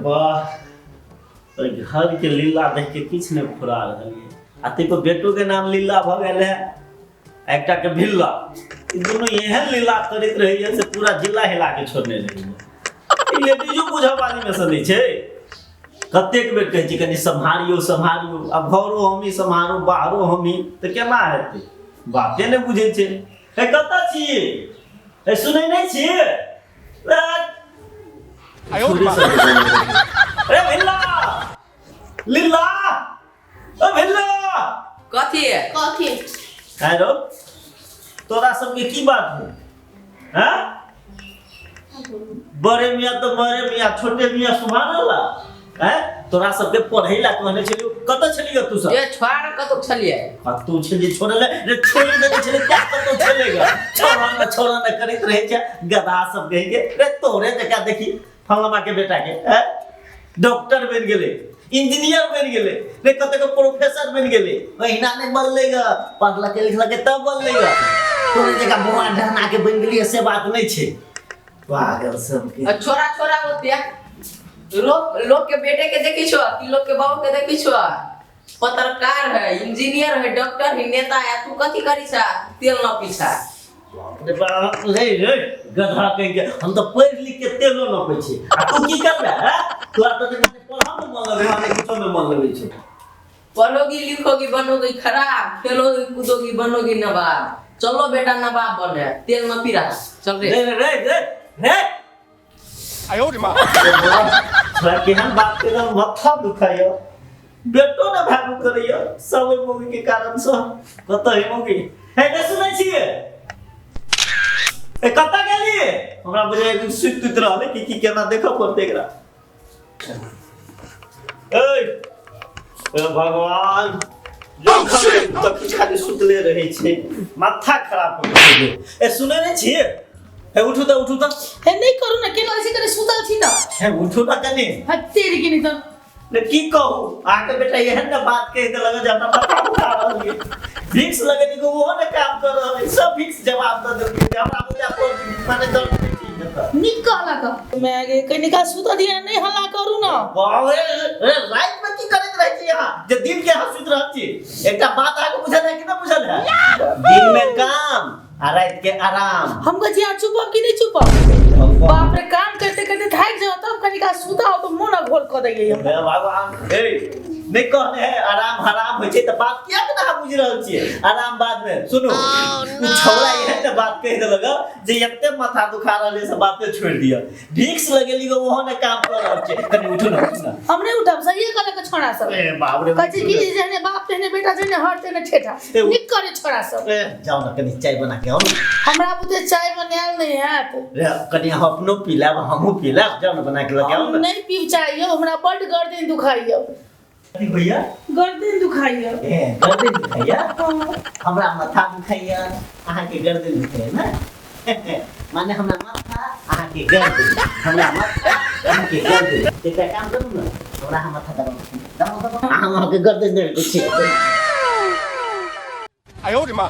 वाह, ओहि घरके लीला देख के किछु नहि फुरा रहल यऽ। आ ताहिपर बेटोके नाम लीला भऽ गेल है आ एकटाके भिल्ला। ई दुनू एहन लीला करैत रहैए से पूरा जिला हिला के छोड़ने रहैए। ई लेडीजो बुझऽ वालीमे सँ नहि छै। कतेक बेर कहै छी कनि सम्हारियौ सम्हारियौ, आ घरो हमही सम्हारू बाहरो हमही, तऽ केना हेतै? बाते नहि बुझै छै। हे कतऽ छी? हे सुनै नहि छी? अरे भिल्ला लीला, ओ भिल्ला। कथी? कथी? हेलो, तोरा सबके की बात है? हैं बड़े मियाँ तो बड़े मियाँ, छोटे मियाँ सुभान अल्लाह। हैं तोरा सबके पढ़ै ला कहने छलियौ, कतऽ छलियै तू सब? ए छोड़, कतौ छलियै? कतौ छलियै? छोड़ल रे, छोड़ि देने छलियै क्या? कतौ छलेगा? छोड़ा न छोड़ा न करैत रहै छै गधा सब कहि के। रे तोरे जकाँ देखी फलाना के बेटा के, हैं डॉक्टर बनि गेलै, इंजीनियर बनि गेलै, रे कतेक प्रोफेसर बनि गेलै। ओहिना नहि बनलै ग, पढ़लकै लिखलकै तब बनलै ग। तोरे जकाँ बौआ ढहना के बनि गेलियै से बात नहि छै। पागल सबके। आ छोरा छोरा होते लोग, लोग के बेटे के देखी छो कि लोग के बाबू के देखी छो? पत्रकार है, इंजीनियर है, डॉक्टर है, नेता है, तू कथी करी छा? तेल न पीछा। रे बाप रे, रे गधा कहि के, हम तऽ पढ़ि लिख के तेलो नपै छी आ तू की करबे? हैं तोरा तऽ ने पढ़ा में मन लगै है ने किछो में मन लगै छै। पढ़ोगी लिखोगी बनोगी खराब, खेलोगी कूदोगी बनोगी नवाब। चलो बेटा नवाब बने, तेल न पी रहा, चल रे। रे रे रे रे रे। छोरा केहन बात के माथा दुखाइयो, बेटो ने भागू करैया सब ओहि मौगी के कारण से। कतऽ है मौगी? हे नहि सुनै छियै? ए कतऽ गेलियै? हमरा बुझाइ एक सुति तुति रहलै कि की केना देखऽ पड़तै एकरा। ए ए भगवान, जखन तक खाली सुतले रहै छै, माथा खराब हो गेल। ए सुनै नहि छियै? हे उठू तऽ, उठू तऽ। हे नहि करू ने, केना ऐसे करे सुतल छी तऽ। हे उठू ने कनि। हट तेरी के नहीं तऽ। ने की कहू, अहाँके बेटा एहन ने बात कहि देलक जे हमरा माथा दुखा रहल ये। भिक्स लगेने के ओहो ने काम कर रहल है, सब भिक्स जवाब दऽ देलकै जे हमरा बुझा पड़ माने दर्द नहि ठीक हेतै। नीक कहलक मैं गे, कनिका सुतऽ दिअ, नहि हल्ला करू ने। बाप रे, रे राति में की करैत रहै छी अहाँ जे दिन के अहाँ सुति रहल छी? एकटा बात अहाँके बुझल है कि नहि बुझल है? दिन में काम आ राति के आराम। हम कहै छी अहाँ चुपब कि नहि चुपब? बाप रे, काम करते करते थाकि जाओ तब कनिका सुता हो तो मोन अघोर कऽ दैए हमरा। हे भगवान, हे नहि कहने है आराम हराम होइ छै तऽ बात किया ने अहाँ बुझि रहल छियै? आराम बाद में सुनू, ओ छौड़ा एहन ने बात कहि देलक जे एते माथा दुखा रहल है से बाते छोड़ि दिअ। भिक्स लगेली गो ओहो ने काम कर रहल छै। कनि उठू ने, उठू ने। हम नहि उठब, सहिए कहलक छोड़ा सब। ए बाप रे। कहै छै कि जेहने बाप तेहने बेटा, जेहने हर तेहने ठेठा। ए, नीक करे छोड़ा सब। ए जाउ ने कनि चाय बना के आउ ने। हमरा बुते चाय बनायल नहि हैत। रे कनि अहाँ अपनो पी लेब, हमहूँ पी लेब, जाउ ने बना के लऽ के आउ हम ने। नहि पीब चाय यौ, हमरा बड्ड गर्दन दुखाइया। कथी होइया? गर्दन दुखाइया। ए गर्दन दुखाइया? हमरा माथा दुखाइया, अहाँके गर्दन दुखाइया ने? माने हमरा माथा अहाँके गर्दन, हमरा माथा अहाँके गर्दन। एकटा काम करू ने, हमरा अहाँ माथा दबाउ, दबाउ दबाउ, हम अहाँके गर्दन दबाइ दै छी। 哎呦我的妈！